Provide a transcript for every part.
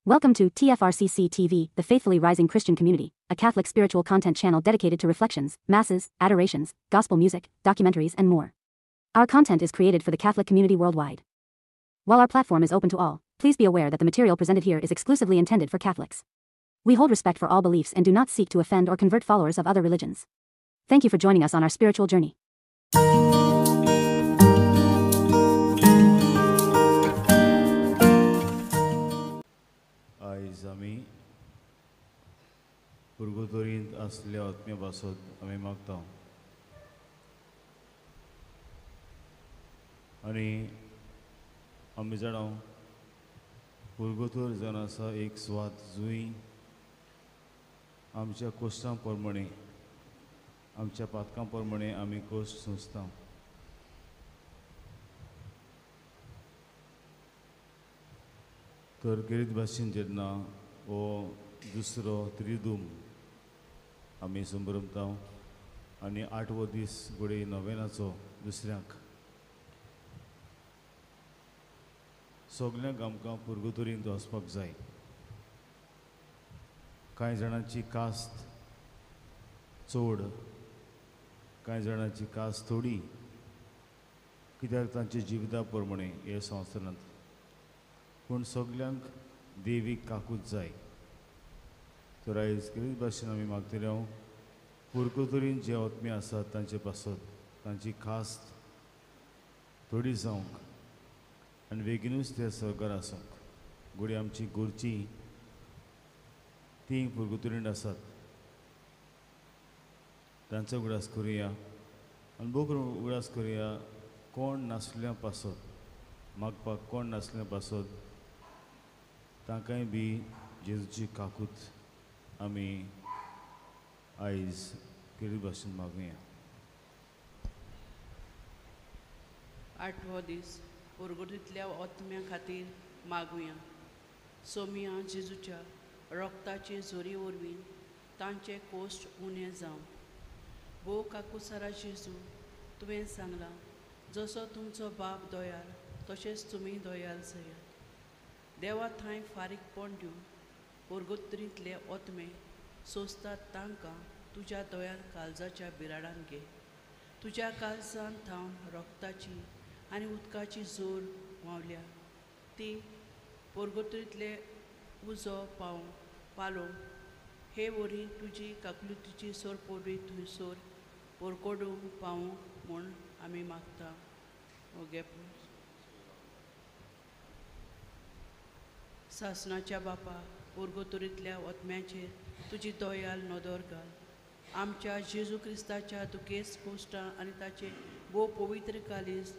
Welcome to TFRCC TV, the Faithfully Rising Christian Community, a Catholic spiritual content channel dedicated to reflections, masses, adorations, gospel music, documentaries, and more. Our content is created for the Catholic community worldwide. While our platform is open to all, please be aware that the material presented here is exclusively intended for Catholics. We hold respect for all beliefs and do not seek to offend or convert followers of other religions. Thank you for joining us on our spiritual journey. आयज आमी पुर्गुतोरींत आसल्या आत्म्या पासत आमी मागता आनी आमी जाणा पुर्गुतोर जावन आसा एक स्वात जुंय आमच्या कोश्टां प्रमाणे आमच्या पातकां प्रमाणे आमी कोश्ट सोंसता. तर गिरीत भाशेन जेन्ना हो दुसरो त्रिदूम आमी संभ्रमता आनी आठवो दीस घडये नोवेनाचो दुसऱ्यांक सगल्यांक आमकां पुर्गुतोरींत वचपाक जाय. कांय जाणांची कास्त चड, कांय जाणांची कास्त थोडी, कित्याक तांच्या जिविता प्रमाणे हे संवसारांत, पूण सगल्यांक देवीक काकूत जाय. तर आयज गिरीश भाशेन आमी मागतले हांव पुर्गुतोरीन जे आत्मे आसात तांचे पासत तांची खास्त थोडी जावंक आनी बेगिनूच ते सहकार आसूंक. घडये आमची गोरची ती पुर्गुतोरीन आसात तांचो उगडास करुया आनी भोव उगडास करुया कोण नासल्या पासत मागपाक कोण नासल्या पासत तांकांय बी जेजूची काकूत आमी आयज गिरीश भाशेन मागुया. आठवो दीस पुर्गुतोरींतल्या आत्म्या खातीर मागुया. सोमिया जेजूच्या रोगताचे जोरी वरवीं तांचे कोश्ट उणें जावं. भोव काकुसारा जेजू, तुवें सांगलां जसो तुमचो बाप दयाल तशेंच तुमी दयाल जायात. देवा थंय फारीकपण दिवन पुर्गुतोरींतले आत्मे सोंसतात तांकां तुज्या दयाल काळजाच्या बिराडान घे. तुज्या काळजान थावन रोगताची आनी उदकाची जोर व्हांवल्या ती पुर्गुतोरींतले उजो पालोवंक हे वरी तुजी काकलुतीची सोरपोडी थंयसर पोरकोडूंक पावूंक म्हूण आमी मागता. ओगे सासणाच्या बापा, पुर्गुतोरींतल्या आत्म्याचेर तुजी दयाल नदर घाल. आमच्या जेजू क्रिस्ताच्या दुखेस्त कोश्टां आनी ताचे भोव पवित्र कालीज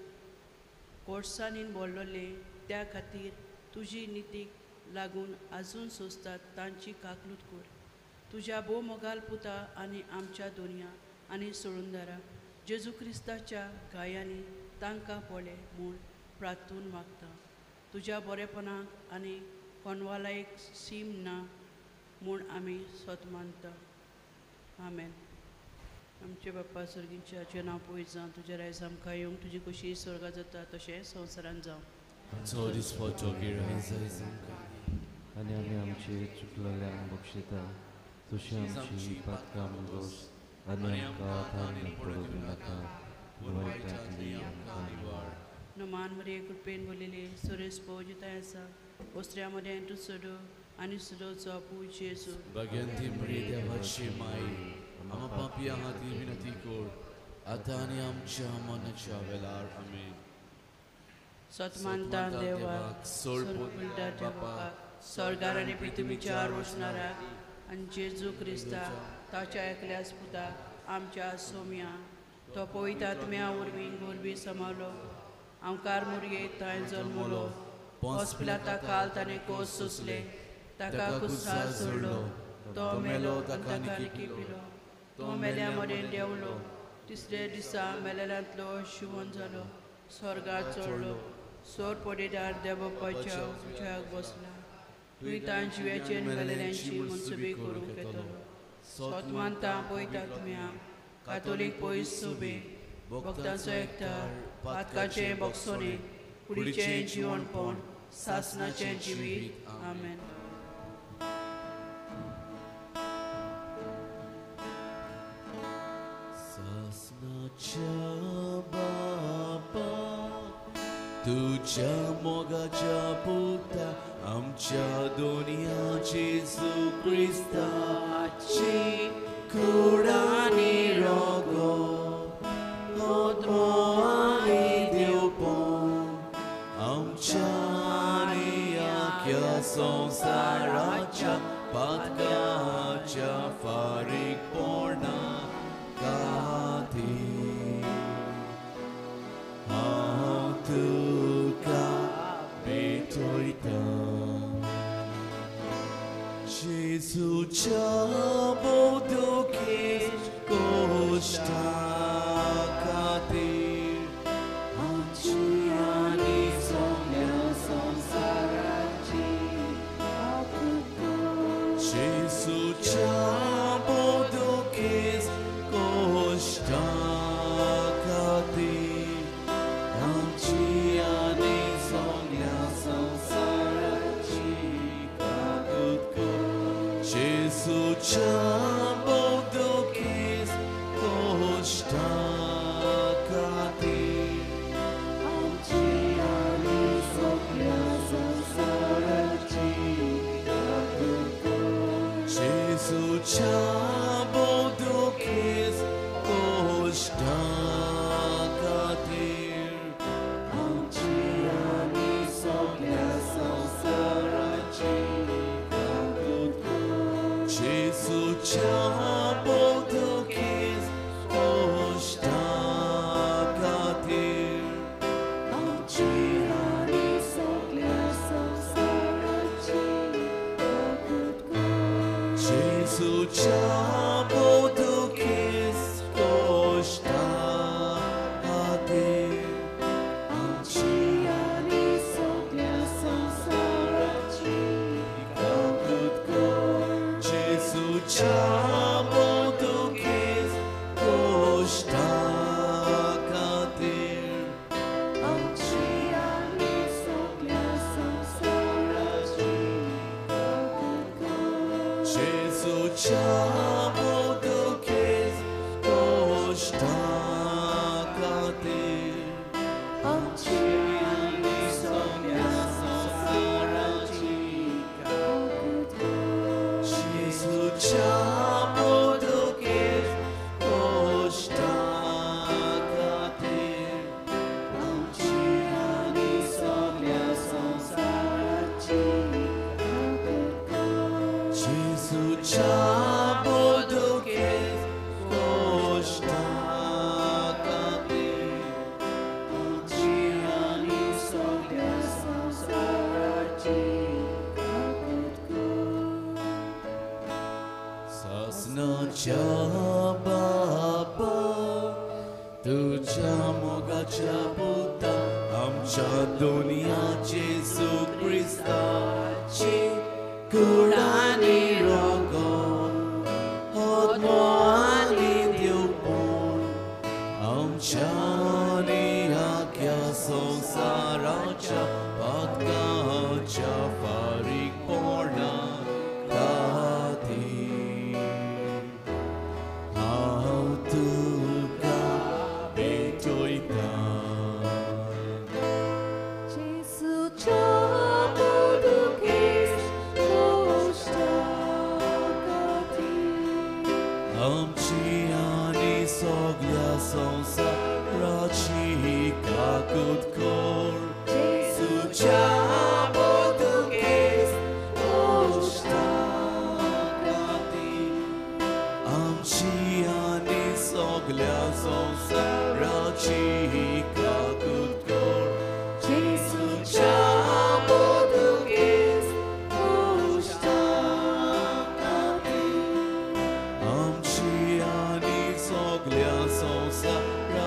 कोर्सांनी बोल्लोले त्या खातीर तुजी नितीक लागून आजून सोंसतात तांची काकलूत कर. तुज्या भोव मोगाल पुता आनी आमच्या दोनया आनी सोडूनदारा जेजू क्रिस्ताच्या गायांनी तांकां पळय म्हूण प्रार्थून मागता. तुज्या बरेपणाक आनी कोनवालायक सीम ना म्हूण आमी स्वत मानता. आमेन. आमचे बाप्पा सर्गींच्या नांव पयस जावं, तुजें रायज आमकां येवंक, तुजी खोशी स्वर्गा जाता तशें संवसारांत जावं. आनी आमी आमचे चुकलेल्यांक बक्षिता तशी आमची पातकां मुगोस आनी आमकां थावन पडूंक दिनाका, वायटांतली आमकां निवार. नमान मरिये, कृपेन भरलेली, सुरेश पवित्र आसा, ओसऱ्या मदें तूं सोडू आनी सुदोचो पूत जेजू. भाग्यंती मरिये, देवाची माई, आमकां पापयां खातीर विनंती कर आतां आनी आमच्या मरणाच्या वेळार. आमेन. सतमानता देवाक, सोडपुलटा देवाक, स्वर्गार आनी पृथ्वीच्या रोशणाराक आनी जेजू क्रिस्ता ताच्या एकल्याच पुताक आमच्या सोम्या तो पवित्र आत्म्या वरवीं गोरवी समावलो, आमकार मुरये थंय जल्मलो, हॉस्पिटलांत काल ताणें कोस सोंसले, ताका कुसार सोडलो, तो मेलो ताका निकिपिलो, तो मेल्या मरेन देंवलो, तिसरे दिसा मेलेल्यांतलो शिवण जालो, स्वर्गार चडलो, सोर पडेदार देवबापाच्या उज्याक बसला, तुवें तांच्या जिव्याचेर मेलेल्यांची मनसुबी करूंक येतलो. सतमानता पवित्र आत्म्या, कातोलीक पयस सोबे, भक्तांचो एकठार, पातकाचें बक्षोणें, कुडीचें जिवनपण, सासणाचें जिवीत. आमेन. सासनाच्या बापा तुझ्या मोगाच्या पुता आमच्या दोनया जेजू क्रिस्ताची कुडानी रोगो होतमो आनी देवपण आमच्या आनी आख्या संवसाराच्या पातकाच्या फारीकपणा खातीर हांव तुका भेटयतां. जेजूच्या बोधुकेश कोश्टा खातीर आमची आनी सगळ्या संवसाराची जेजूच्या बोधुकेश कोश्टा खातीर आमची आनी सगळ्या संवसाराची काकूत कर. जेजूच्या बोधुकेश कोश्टा खातीर आमची आनी सगळ्या संवसाराची काकूत कर. जेजूच्या बोधुकेश कोश्टा खातीर आमची आनी सगळ्या संवसाराची काकूत कर. जेजूच्या बोधुकेश कोश्टा खातीर आमची आनी सगळ्या संवसाराची काकूत कर. जेजूच्या बोधुकेश कोश्टा खातीर आमची आनी सगळ्या संवसाराची काकूत कर. जेजूच्या बोधुकेश कोश्टा खातीर आमची आनी सगळ्या संवसाराची काकूत कर. जेजूच्या बोधुकेश कोश्टा खातीर आमची आनी सगळ्या संवसाराची काकूत कर. जेजूच्या बोधुकेश कोश्टा खातीर आमची आनी सगळ्या संवसाराची काकूत कर. जेजूच्या बोधुकेश कोश्टा खातीर आमची आनी सगळ्या संवसाराची काकूत कर. सासनाच्या बापा तुझ्या मोगाच्या पुता आमच्या दोनया जेजू क्रिस्ताची कुडानी रोगो होतमो आनी देवपण आमच्या आनी आख्या संवसाराच्या पातकाच्या फारीकपणा खातीर हांव तुका भेटयतां. जेजूच्या बोधुकेश कोश्टा खातीर आमची आनी सगळ्या संवसाराची काकूत कर. जेजूच्या बोधुकेश कोश्टा खातीर आमची आनी सगळ्या संवसाराची काकूत कर. जेजूच्या बोधुकेश कोश्टा खातीर आमची आनी सगळ्या संवसाराची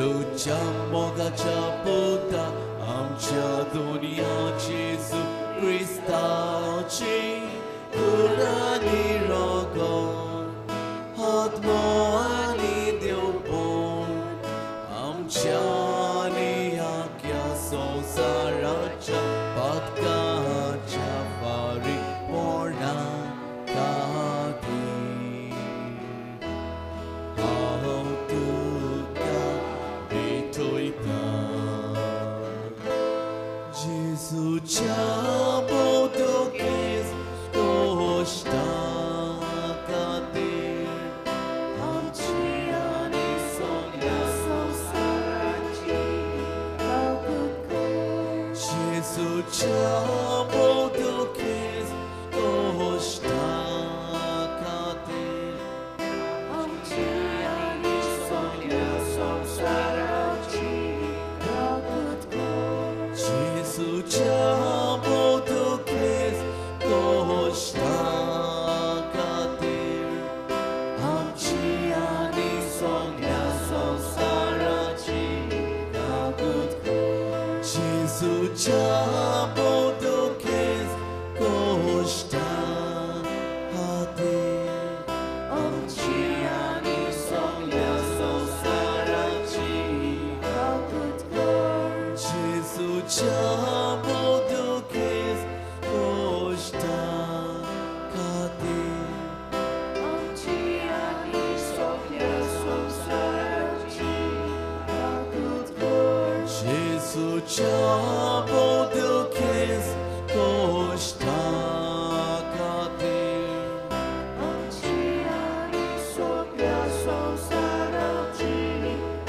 तुझ्या मोगाच्या पुता आमच्या दुनिया जेजू क्रिस्ताची कुडानी रगत आत्मो आनी देवपण आमच्या आनी आख्या संवसाराच्या पातकाच्या फारीकपणा खातीर हांव तुका भेटयतां जेजूच्या बोधकेस कोश्टा खातीर आमची आनी सगळ्या संवसाराची काकूत कर. जेजूच्या बोधकेस कोश्टा खातीर आमची आनी सगळ्या संवसाराची काकूत कर. जेजूच्या बोधकेस कोश्टा खातीर आमची आनी सगळ्या संवसाराची काकूत कर. जेजूच्या बोधकेस कोश्टा खातीर आमची आनी सगळ्या संवसाराची काकूत कर. जेजूच्या बोधकेस कोश्टा खातीर आमची आनी सगळ्या संवसाराची काकूत कर. जेजूच्या बोधकेस कोश्टा खातीर आमची आनी सगळ्या संवसाराची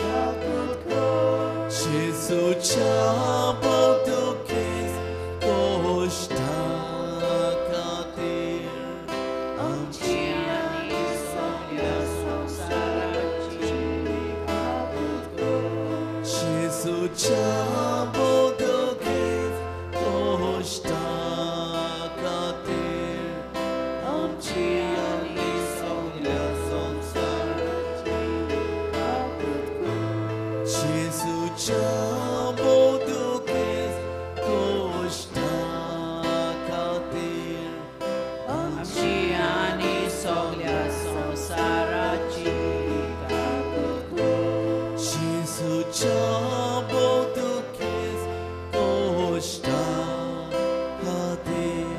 काकूत कर. जेजूच्या बोधकेस कोश्टा खातीर आमची आनी सगळ्या संवसाराची काकूत कर. जेजूच्या बोधकेस कोश्टा खातीर आमची आनी सगळ्या संवसाराची काकूत कर. जेजूच्या बोधकेस कोश्टा खातीर आमची आनी सगळ्या संवसाराची काकूत कर. जेजूच्या बोधकेस कोश्टा खातीर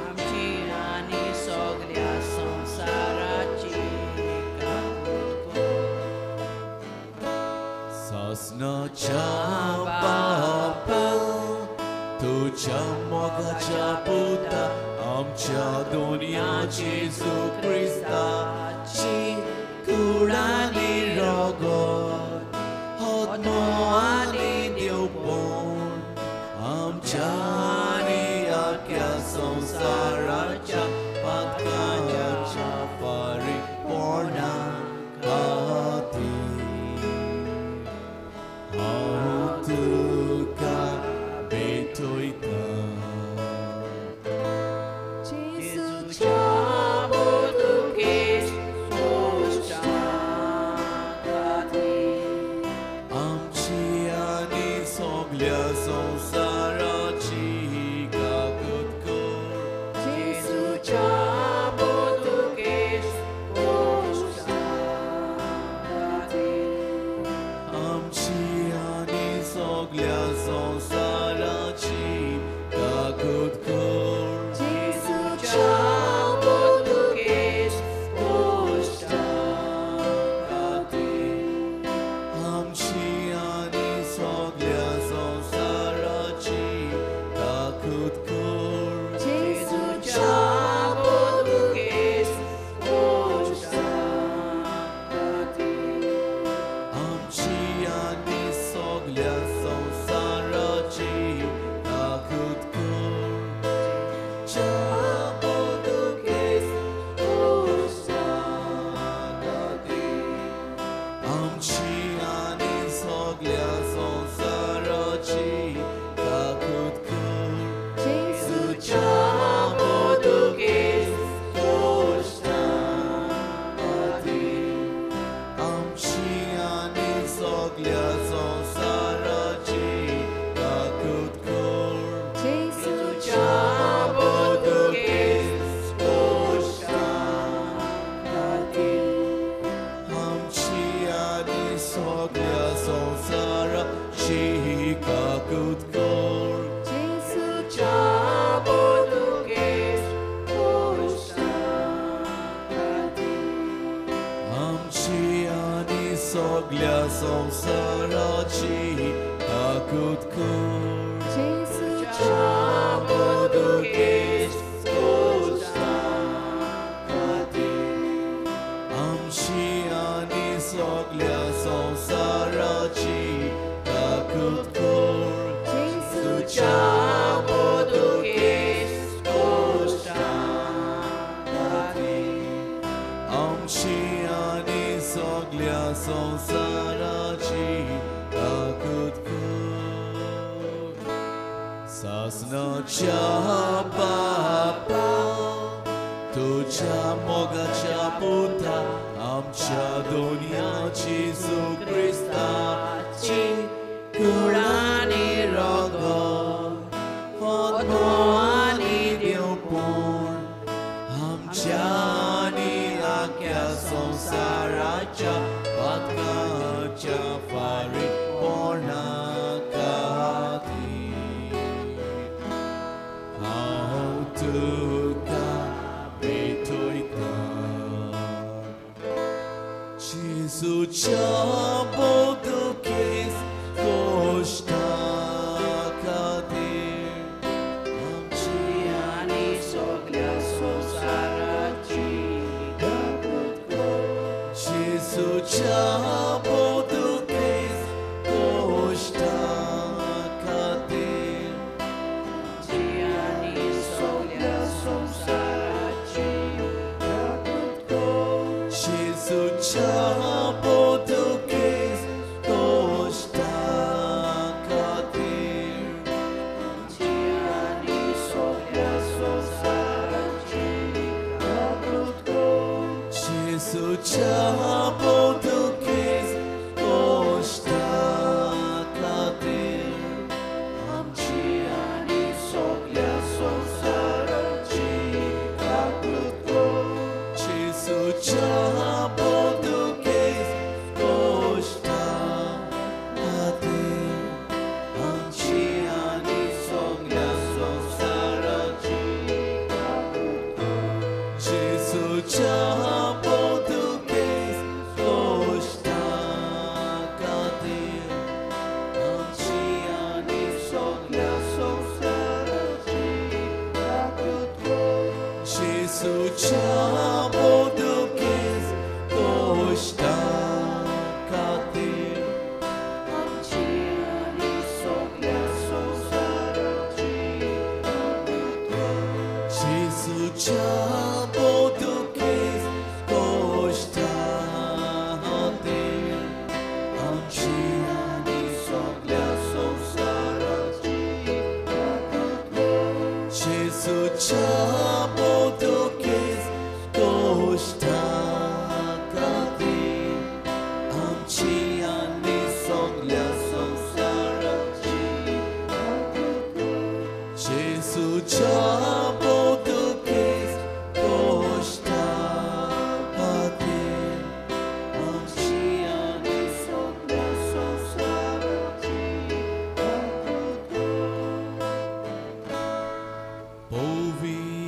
आमची आनी सगळ्या संवसाराची काकूत कर. सासनाच्या बापा तुझ्या मोगाच्या पुता आमच्या दुनिया जेजू क्रिस्ताची कुडानी रगत आत्मो आनी देवपण आमच्या आनी आख्या संवसाराच्या पातकाच्या फारीकपणा खातीर हांव तुका भेटयतां. जेजूच्या बोधकेस कोश्टा खातीर आमची आनी सगळ्या संवसाराची काकूत कर. जेजूच्या बोधकेस कोश्टा खातीर आमची आनी सगळ्या संवसाराची काकूत कर. जेजूच्या बोधकेस कोश्टा खातीर आमची आनी सगळ्या संवसाराची काकूत कर. जेजूच्या बोधकेस कोश्टा खातीर आमची आनी सगळ्या संवसाराची सगळ्या संवसाराची काकूत कर. जेजूच्या बोधुकेस कोश्टा खातीर. आमची आनी सगळ्या संवसाराची काकूत कर. जेजूच्या बोधुकेस कोश्टा खातीर. आमची आनी सगळ्या संवसाराची काकूत कर. जेजूच्या बोधुकेस कोश्टा खातीर. आमची आनी सगळ्या संवसाराची काकूत कर. जेजूच्या बोधुकेस कोश्टा खातीर. आमची आनी सगळ्या संवसाराची काकूत कर. सासणाच्या बापा तुझ्या मोगाच्या पुता आमच्या दोनया जेजू क्रिस्ताची कुळांनी रगत होतो आनी देवपूण आमच्या आनी आख्या संवसाराच्या पातकाच्या फारीकपणा खातीर हांव तुका भेटयतां. जेजूच्या बोधुकेस कोश्टा खातीर आमची आनी सगळ्या संवसाराची काकूत कर. जेजूच्या बोधुकेस कोश्टा खातीर. आमची आनी सगळ्या संवसाराची काकूत कर. जेजूच्या बोधुकेस कोश्टा खातीर. आमची आनी सगळ्या संवसाराची काकूत कर. जेजूच्या बोधुकेस कोश्टा खातीर. आमची आनी सगळ्या संवसाराची काकूत कर. जेजूच्या बोधुकेस कोश्टा खातीर. आमची आनी सगळ्या संवसाराची काकूत कर. जेजूच्या बोधुकेस कोश्टा खातीर. आमची आनी सगळ्या संवसाराची काकूत कर. जेजूच्या बोधुकेस कोश्टा खातीर. आमची आनी सगळ्या संवसाराची काकूत कर. जेजूच्या बोधुकेस कोश्टा खातीर. आमची आनी सगळ्या संवसाराची काकूत कर. जेजूच्या बोधुकेस कोश्टा खातीर. आमची आनी सगळ्या संवसाराची काकूत कर. जेजूच्या बोधुकेस कोश्टा खातीर. आमची आनी सगळ्या संवसाराची काकूत कर. पवित्र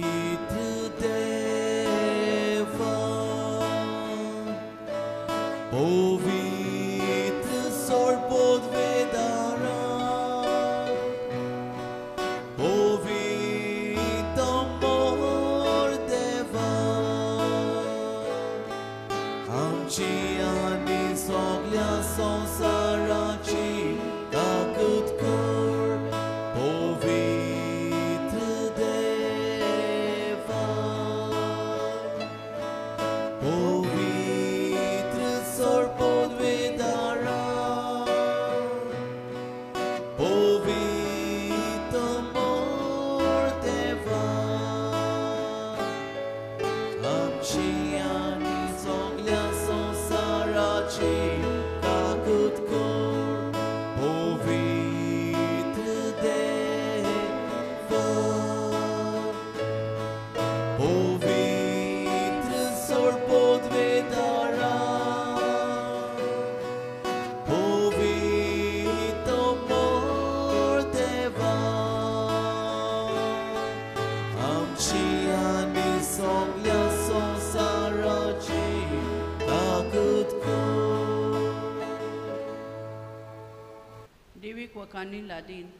देवीक वखाणी लादीन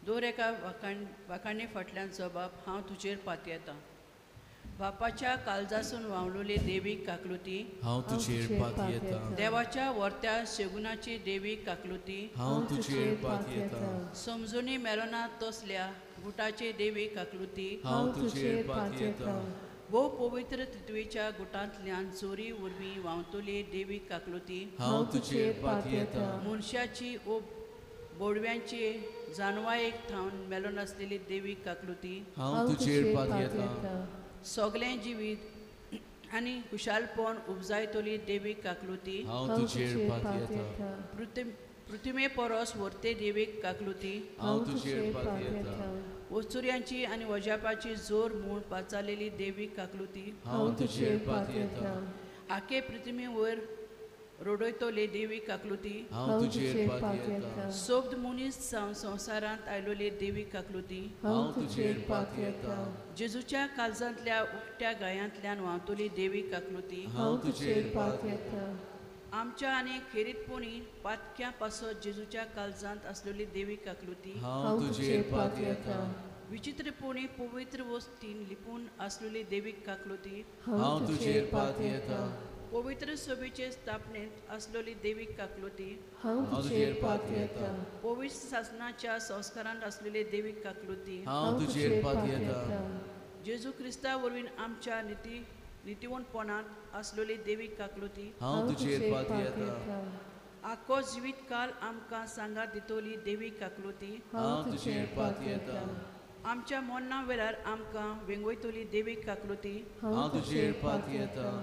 दर एका वाखाणी फाटल्यान जबाब हांव तुजेर पातयेतां. बापाच्या काळजासून वावलुली देवीक काकलुती हांव तुजेर पातयेतां. देवाच्या वर्त्या शेगुणाची देवीक काकलुती हांव तुजेर पातयेतां. समजुनी मेलोना तसल्या गुटाची देवीक काकलुती हांव तुजेर पातयेतां. भोव पवित्र त्रित्वेच्या गुटांतल्यान चोरी वरवीं व्हांवतली देवीक काकलुती हांव तुजेर पातयेतां. मनशाची ओ बोडव्यांची जानवायेक थावन मेलोनासलेली देवीक काकलुती हांव तुजेर पातयेतां. सगळें जिवीत आनी खुशालपण उपजायतली देवीक काकलुती हांव तुजेर पातयेतां. पृथ्वे परस व्हरते देवीक काकलुती हांव तुजेर पातयेतां. वस्तुऱ्यांची आनी वजापाची जोर म्हूण पाचारलेली देवीक काकलुती हांव तुजेर पातयेतां. आखे पृथ्वी वयर रोडयतले देवीक काकलुती हांव तुजेर पातयेतां. सोब्द मनीस जावन संवसारांत आयलोले देवीक काकलुती हांव तुजेर पातयेतां. जेजूच्या काळजांतल्या उकट्या गायांतल्यान व्हांवतली देवीक काकलुती हांव तुजेर पातयेतां. आमच्या आनी खेरीतपणी पातक्यां पासत जेजूच्या काळजांत आसलेली देवीक काकलुती हांव तुजेर पातयेतां. विचित्रपणी पवित्र वस्तीन लिपून आसलेली देवीक काकलुती हांव तुजेर पातयेतां. पवित्र सभेचे स्थापनेंत आसलेली देवीक काकलुती हांव तुजेर पातयेतां. पवित्र सासनाच्या संस्कारांत आसलेली देवीक काकलुती हांव तुजेर पातयेतां. जेजू क्रिस्ता वरवीं आमच्या नितीवंतपणांत आसलेली देवीक काकलुती हांव तुजेर पातयेतां. आखो जिवीत काल आमकां सांगात दितली देवीक काकलुती हांव तुजेर पातयेतां. आमच्या मरणा वेळार आमकां वेंगयतली देवीक काकलुती हांव तुजेर पातयेतां.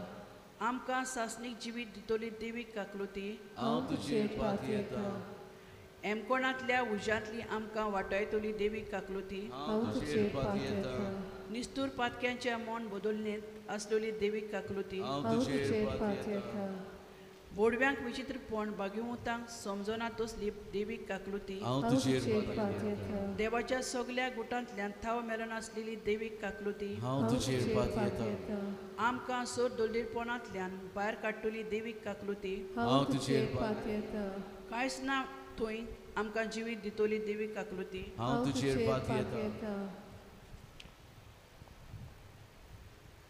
आमकां सासणीक जिवीत दितली देवीक काकलुती हांव तुजेर पातयेतां. एमकोणांतल्या उज्यांतली आमकां वाटायतली देवीक काकलुती हांव तुजेर पातयेतां. निस्तूर पातक्यांच्या मन बदलणेंत आसलेली देवीक काकलुती हांव तुजेर पातयेतां. बोडव्यांक विचित्रपण बागिवंतांक समजना तसली देवीक काकलुती हांव तुजेर पातयेतां. देवाच्या सगल्या गुटांतल्यान थाव मेळनासलेली देवीक काकलुती हांव तुजेर पातयेतां. आमकां सोर दलदीरपणांतल्यान भायर काडटली देवीक काकलुती हांव तुजेर पातयेतां. कांयच ना थंय आमकां जिवीत दितली देवीक काकलुती हांव तुजेर पातयेतां.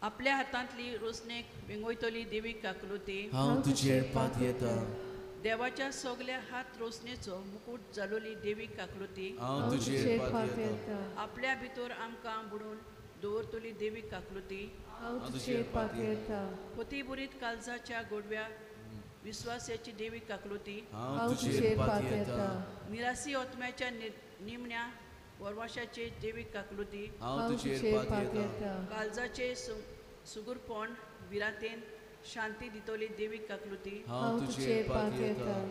आपल्या हातांतली रोसणेक वेंगयतली देवीक काकलुती हांव तुजेर पातयेतां. देवाच्या सगल्या हात रोसणेचो मुकूट जालोली देवीक काकलुती हांव तुजेर पातयेतां. आपल्या भितर आमकां बुडून दवरतली देवीक काकलुती हांव तुजेर पातयेतां. पतिबुरीत काळजाच्या गोडव्या विस्वासाची देवीक काकलुती हांव तुजेर पातयेतां. निरासी आत्म्याच्या निमण्या वरवाशाचे देवीक काकलुती हांव तुजेर पातयेतां. काळजाचे सुगुरपण विरातेन शांती दितली देवीक काकलुती हांव तुजेर पातयेतां.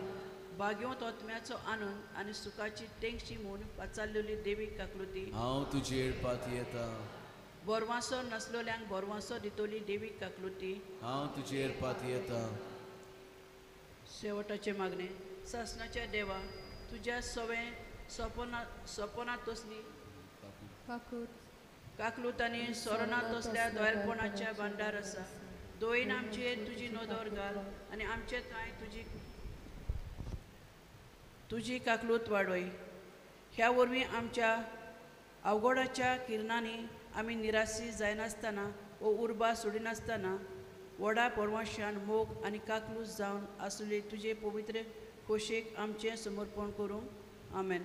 बागेवंत आत्म्याचो आनंद आनी सुखाची तेंगशी म्हूण पाचारलेली देवीक काकलुती हांव तुजेर पातयेतां. बोरवासो नासलोल्यांक बोरवासो दितली देवीक काकलुती हांव तुजेर पातयेतां. शेवटाचे मागणे. सासणाच्या देवा तुज्या सवें सपना तसली काकलूत आनी सोरना तसल्या दोयलपणाच्या भांडार आसा. दोयन आमचेर तुजी नदर घाल आनी आमचे थंय तुजी काकलूत वाडय. ह्या वरवीं आमच्या अवघडाच्या किरणांनी आमी निराशी जायनासतना वो उर्बा सोडिनासतना व्हडा परवाशान मोग आनी काकलूस जावन आसले तुजे पवित्र खोशेक आमचें समर्पण करूंक. आमेन.